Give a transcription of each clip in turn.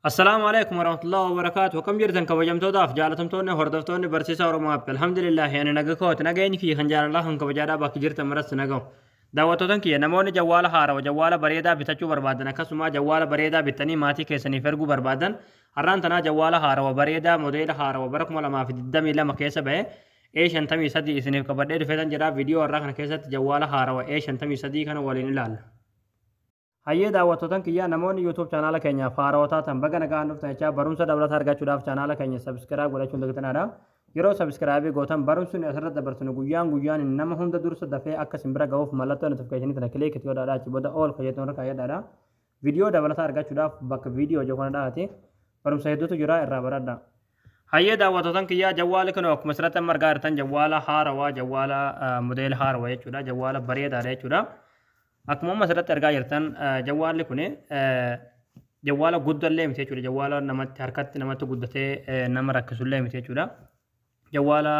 Assalaamu alaikum warahmatullahi wabarakaatu. Akkam jirtan, kabajamtootaaf jaalatamtoonni hordoftoonni Barsiisaa Oromoo App? Alhamdulillah, ani naga kooti. Nageenyi kiyya kan jaalalaa kan kabajaadhaa bakki jirtan maratti nagahu. Daawwattootan kiyya, namoonni jawwaala haarawa, jawwaala bareedaa bitachuu barbaadan, akkasuma jawwaala bareedaa bittanii maatii keessaniif erguu barbaadan, har'aan tanaa jawwaala haarawa bareedaa modeela haarawa bara 2022 keessa bahe A53 isiniif qabadhee dhufeetan jira. Viidiyoo har'aa kana keessatti jawwaala haarawa A53 kana waliin ilaalla. Hayyee daawwattootan kiyyaa, namoonni YouTube chaanaala keenyaaf haarawaa taatan baga nagaan dhuftan jechaa, barumsa dabalataa argachuudhaaf chaanaala keenya subscribe godhachuun dagatinaa. Yeroo subscribe gootan barumsi nuyi asirratti dabarsinu guyyaan guyyaan nama hunda dursa dafee akka isin bira ga'uuf mallattoo notification tana click itti godhaadha. Achi booda all fayyadamuun irra kaayyadhaadha. Viidiyoo dabalataa argachuudhaaf bakka viidiyoo jiru kana dhaati. Barumsa hedduutu jira, irraa baradha. Hayyee daawwattootan kiyyaa, jawwaali kun akkuma asirratti amma argaa jirtan jawwaala haarawaa, jawwaala modeela haarawaa jechuudha. Jawwaala bareedaadha jechuudha. Akkuma amma asirratti argaa jirtan jawwaalli kun jawwaala guddallee miti jechuudha. Jawwaala namatti harkatti namatti guddatee nama rakkisullee miti jechuudha. Jawwaala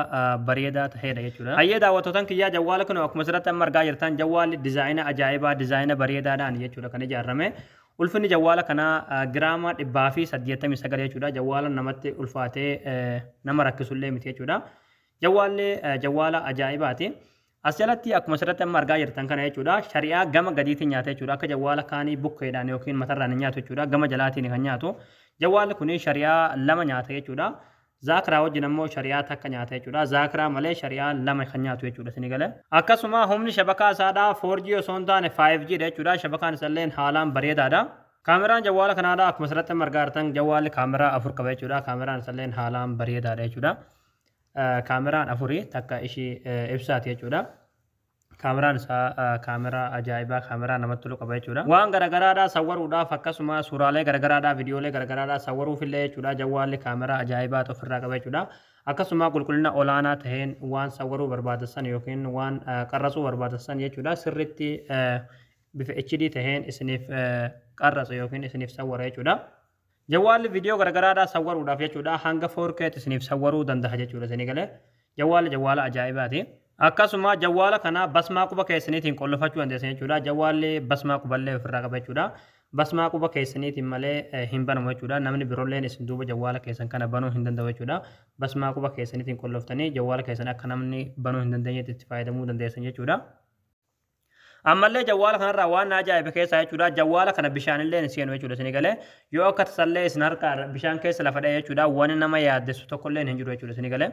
bareedaa ta'edha jechuudha. Hayyee daawwattootan kiyyaa, jawwaala kun akkuma asirratti amma argaa jirtan jawwaalli dizaayina ajaa'ibaa, dizaayina bareedaadhaan jechuudha kan ijaarame. Ulfinni jawwaala kanaa giraama 189 jechuudha. Jawwaala namatti ulfaatee nama rakkisullee miti jechuudha. Jawwaalli jawwaala ajaa'ibaati. As jalatti akkuma asirratti amma argaa jirtan kana jechuudha. Shari'aa gama gadiitiin nyaata jechuudha. Akka jawwaala kaanii bukkeedhaan yookiin matarraan hin nyaatu jechuudha. Gama jalaatiin kan nyaatu. Jawwaalli kun shari'aa lama nyaata jechuudha. Zaakiraa wajjin ammoo shari'aa takka nyaata jechuudha. Zaakiraa malee shari'aa lama kan nyaatu jechuudha isin galee. Akkasuma humni shabakaa isaadhaa 4G osoo hin taane 5G dha jechuudha. Shabakaan isallee haalaan bareedaadha. Kaameraan jawwaala kanaadha akkuma asirratti amma argaa jirtan jawwaalli kaameraa afur qaba jechuudha. Kaameraan isallee haalaan bareedaadha jechuudha. Kaameraan afurii takka ishii ibsaati jechuudha. Kaameraan isaa kaameraa ajaa'ibaa, kaameraa namatti tolu qaba jechuudha. Waan garagaraadhaa sawwaruudhaaf, akkasuma suuraalee garagaraadhaa, viidiyoolee garagaraadhaa sawwaruuf illee jechuudha. Jawwaalli kaameraa ajaa'ibaa ofirraa qaba jechuudha. Akkasuma qulqullina olaanaa taheen waan sawwaruu barbaadan yookiin waan qarrasuu barbaadan jechuudha. Sirriitti bifa HD taheen isiniif qarrasa yookiin isiniif sawwara jechuudha. Jawwaalli viidiyoo garagaraadhaa sawwaruudhaaf jechuudha hanga 4K isiniif sawwaruu danda'a jechuudha isinii galee. Jawwaalli jawwaala ajaa'ibaati. Akkasuma jawwaala kana basmaa quba keessaniitiin qollofachuu dandeessan jechuudha. Jawwaalli basmaa quballee ofirraa qaba jechuudha. Basmaa quba keessaniitiin malee hin banamu jechuudha. Namni biroolleen isin duuba jawwaala keessan kana banuu hin danda'u jechuudha. Basmaa quba keessaniitiin qolloftanii jawwaala keessan akka namni banuu hin dandeenyetti itti fayyadamuu dandeessan jechuudha. Ammallee jawwaala kanarraa waan na ajaa'ibe keessaa jechuudha. Jawwaala kana bishaanillee hin seenu jechuudha isinii galee. Yoo akka tasallee isin harkaa bishaan keessa lafa dha'e jechuudha. Wanni nama yaaddessu tokkollee hin jiru jechuudha isinii galee.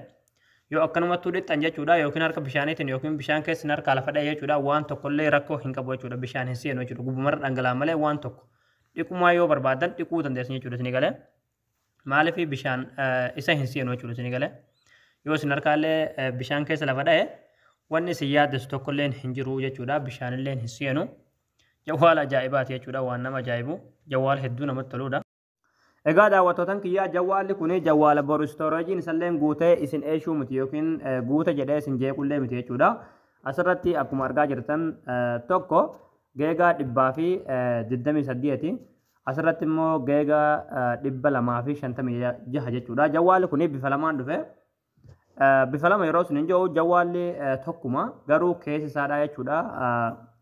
Yoo akkanumattuu dhixxan jechuudha yookiin harka bishaaniitiin yookiin bishaan keessa isin harkaa lafa dha'e jechuudha, waan tokkollee rakkoo hin qabu jechuudha. Bishaan hin seenu jechuudha. Gubbumarra dhangala'a malee waan tokko. Dhiqumaa yoo barbaadan dhiquu dandeessan jechuudha isinii galee. Maaliif bishaan isa hin seenu jechuudha isinii galee. Yoo isin harkaallee bishaan keessa lafa dha'e wanni isin yaaddessu tokkollee hin jiru jechuudha. Bishaanillee hin seenu. Jawwaala ajaa'ibaati jechuudha. Waan nama ajaa'ibu. Jawwaala hedduu namatti toludha. Egaa daawwattootan kiyyaa, jawwaalli kun jawwaala boru storageiin isallee guutee isin eeshuu miti yookiin guute jedhee isin jeequllee miti jechuudha. Asirratti akkuma argaa jirtan tokko geegaa 128. Asirratti immoo geegaa 256 jechuudha. Jawwaalli kun bifa lamaan dhufe. Bifa lama yeroo isin hin jiru jawwaalli tokkuma, garuu keessi isaadhaa jechuudha.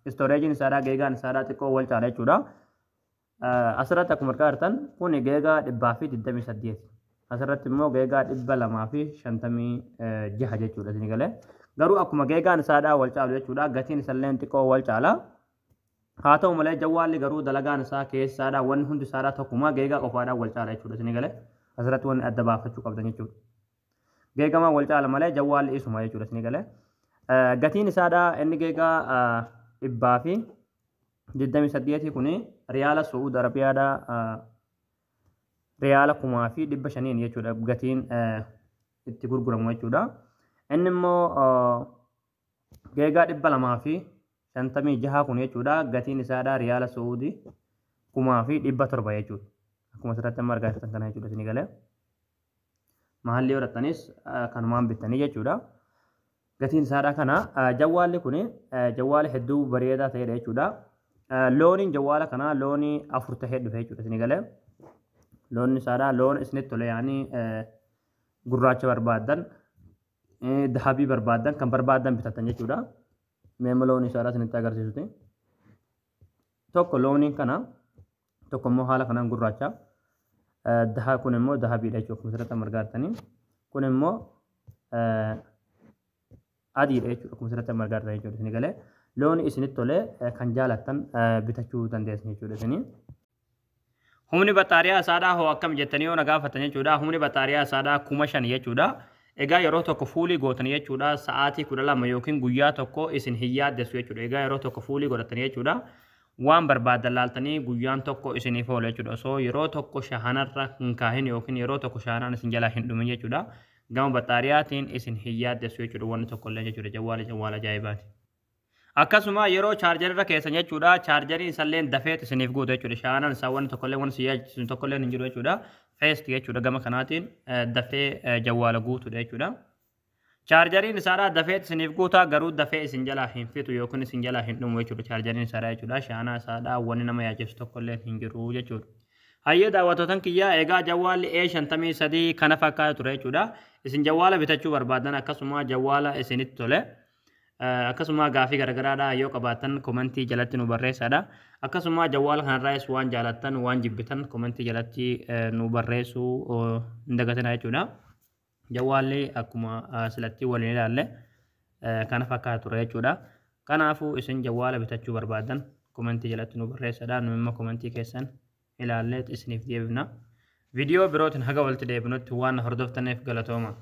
Storageiin isaadhaa, geegaan isaadhaa xiqqoo wal caala jechuudha. Asirratti akkuma argaa jirtan kun geegaa 128. Asirratti immoo geegaa 256 jechuudha isin galee. Garuu akkuma geegaan isaadhaa wal caalu jechuudha. Gatiin isallee xiqqoo wal caala. Haa ta'u malee jawwaalli garuu dalagaan isaa keessaadhaa wanni hundi isaadhaa tokkuma, geegaa qofaadhaa wal caala jechuudha isin galee. Asirratti wanni adda baafachuu qabdan jechuudha. Geegamaa wal caala malee jawwaalli isuma jechuudha isin galee. Gatiin isaadhaa inni geegaa 128 kuni riyaala Su'uud Arabiyaadhaa riyaala 1500 jechuudha gatiin itti gurguramu jechuudha. Inni immoo geegaa 256 kun jechuudha gatiin isaadhaa riyaala Su'uudii 1700 jechuudha. Akkuma asirratti amma argaa jirtan kana jechuudha isinii galee. Mahalli godhatanis kanumaan bittanii jechuudha. Gatiin isaadhaa kana. Jawwaalli kun jawwaala hedduu bareedaa ta'edha jechuudha. Looniin jawwaala kanaa loonii afur tahee dhufe jechuudha isinii galee. Loonni isaadhaa loon isinitti tole, yaanii gurraacha barbaaddan, dahabii barbaaddan, kan barbaaddan bitatan jechuudha. Meema loonii isaadhaa isinitti agarsiisuti. Tokko looniin kana, tokko immoo haala kanaan gurraacha. Daha kun immoo dahabiidha jechuudha. Akkuma asirratti argaa jirtanii. Kun immoo adiidha jechuudha. Akkuma asirratti argaa jirtan jechuudha. Isin galee looni isinitti tolee kan jaalattan bitachuu dandeessan jechuudha isinii. Humni battaariyaa isaadhaa hoo akkam jettanii yoo na gaafatan jechuudha. Humni battaariyaa isaadhaa 5000 jechuudha. Egaa yeroo tokko fuulii gootan jechuudha. Sa'aatii 12 yookiin guyyaa tokko isin hin yaaddessu jechuudha. Egaa yeroo tokko fuulii godhatanii jechuudha. Waan barbaadan laaltanii guyyaan tokko isiniif oola jechuudha. Osoo yeroo tokko shahanarra hin kaahin yookiin yeroo tokko shahanaan isin jalaa hin dhumin jechuudha. Gama battaariyaatiin isin hin yaaddessu jechuudha. Wanni tokko illee jechuudha. Jawwaala jawwaala ajaa'ibaati. Akkasuma yeroo chaarjarra keessan jechuudha. Chaarjariin isallee dafeet isiniif guutu jechuudha. Shahanaan isaa wanni tokkollee wanni si yaachisu tokkollee hin jiru jechuudha. Fast jechuudha gama kanaatiin dafee jawwaala guutuudha jechuudha. Chaarjariin isaadhaa dafeet isiniif guutaa garuu dafee isin jalaa hin fixu yookiin isin jalaa hin dhumu jechuudha. Chaarjariin isaadhaa jechuudha. Shahanaa isaadhaa wanni nama yaachisu tokkollee hin jiru jechuudha. Hayyee daawwattootan kiyyaa, egaa jawwaalli A53 kana fakkaata ture jechuudha. Isin jawwaala bitachuu barbaadan, akkasuma jawwaala isinitti tole, akkasuma gaafii garagaraadhaa yoo qabaattan komentii jalatti nu barreessadha. Akkasuma jawwaala kanarraas waan jaalattan waan jibbitan komentii jalatti nu barreessuu hin dagatinaa jechuudha. Jawwaalli akkuma silatti waliin ilaalle kana fakkaata ture jechuudha. Kanaafuu isin jawwaala bitachuu barbaadan komentii jalatti nu barreessadha. Nu immoo komentii keessan ilaallee isiniif deebifna. Viidiyoo birootiin haga walitti deebinutti waan hordoftaniif galatooma.